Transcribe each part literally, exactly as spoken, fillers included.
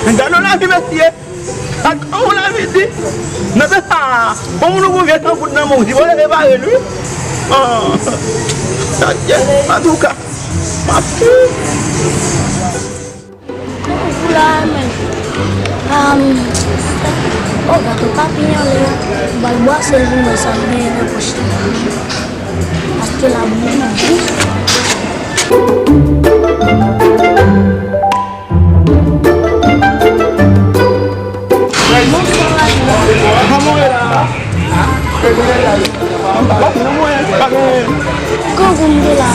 Gade yon lavi, mesye. Gade yon lavi di. Nan peyi sa, yon moun ou gen san goud nan men w, di, bon, repare l, wi. Ah, gade, antouka, m ap Pou la menm. Um, oh, gato pa pi anlè. Ou bal bwase l pou mwen sa l genyen nan pòch li. Paske la bou nan bou. Kòman w ye la? Kòman w ye? Pa gen. Kòman w ye la?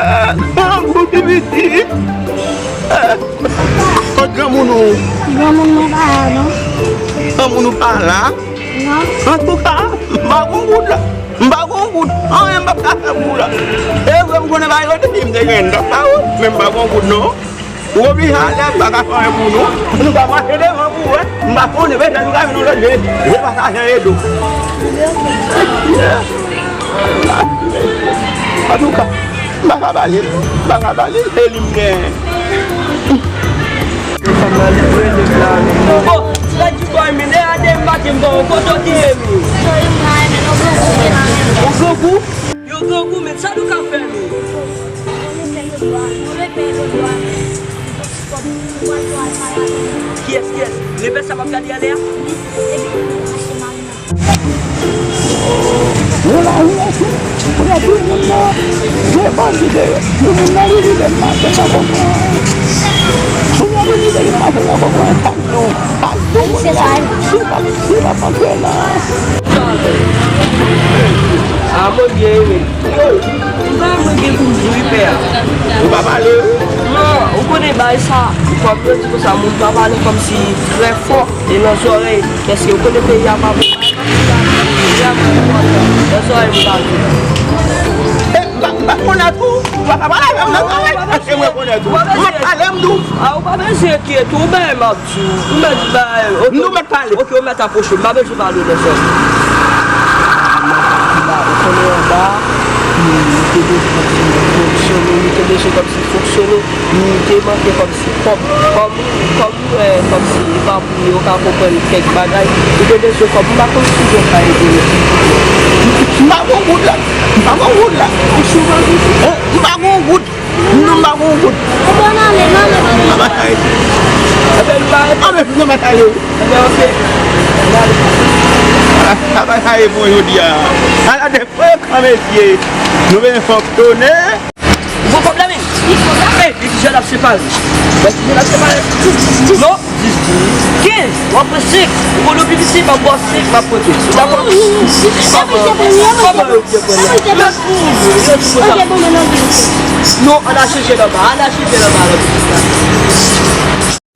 Ah, grangou pi piti. Ah, kot granmoun ou? Granmoun mwen pa la, non. Granmoun ou pa la? Non. Antouka, m pa gon goud la. M pa gon goud. Anyen m p ap ka fè pou ou la. E vre m konnen pa yo te di m te gen dòk la, wi. Men m pa gon goud, non. Ou oblije ale, m pa ka fè anyen pou nou. Nou ka mache devan pou wè. M pa konnen, petèt nou ka vin yon lòt jan, repasaje an edo. Antouka, m pa ka pale, m pa ka pale, se li m gen. Bon, ti la di bòy, men lè a de m pa di m bon, kote w te ye, men? Yon grangou? Yon grangou, men sa nou ka fè, men? Kiyès, kiyès? Rebèl sa w ap gade anlè a? Wola, wola, se, se la tou moun nan. Gen bandi de, de moun nan li rive maten nan konprann. Moun nan li rive maten nan konprann. Tap nou, tap nou, moun nan. Se pa, se pa antre la. A, mwen byen, wi. Yo, m pa mwen gen pou m di wi, pè a. Ou pa pale, wi. Non, ou konnen bagay sa, kòm yo di konsa, moun pa pale kòmsi trè fò e nan zòrèy, paske ou konnen peyi a pa bon, bagay pa bon, peyi a pa bon, nan zòrèy m pa di. E, m pa, m pa konèt ou, ou pa ka pale avè m nan zòrèy, paske mwen konèt ou. Ou pa pale m tou. A, ou pa bezwen enkyete ou, bagay m ap di w. Ou mèt bay, ok. Nou mèt pale. Ok, ou mèt apwoche. M pa bezwen pale w nan zòn. Nan pati la, ou konnen anba, nou te bezwen kòmsi fonksyone, nou te bezwen kòmsi fonksyone, nou te manke kòmsi kòb. Kòm, kòm, eh, kòmsi, e pa pou yo ka konprann kèk bagay, nou te bezwen kòb. M pa konn si yo ka ede nou. M pa gon goud la. M pa gon goud la. Ou sou bandi? Eh, m pa gon goud. Nou pa gon gout. Ou bon ale, non, men. Sa va sa ye? Ebyen, nou pa rete. A, men, nou pa ale. Ebyen, ok. N ale. A, sa va sa ye bon jodi a. Ala de frekan, mesye. Nou vin fòk tounen. Ou gon kòb la, men? Wi, kòb la. Ey, li di jèn ap separe. Mwen di jèn ap separe. Non. Dis, dis, kenz, w ap pran senk. Ou konn yo pi piti, m ap ba w senk, m ap pran kenz. Ou dakò? Kòman yo byen pran li? Lòt moun, yo di konsa. Non, ann al chèche l anba, ann al chèche l anba, lòt moun la.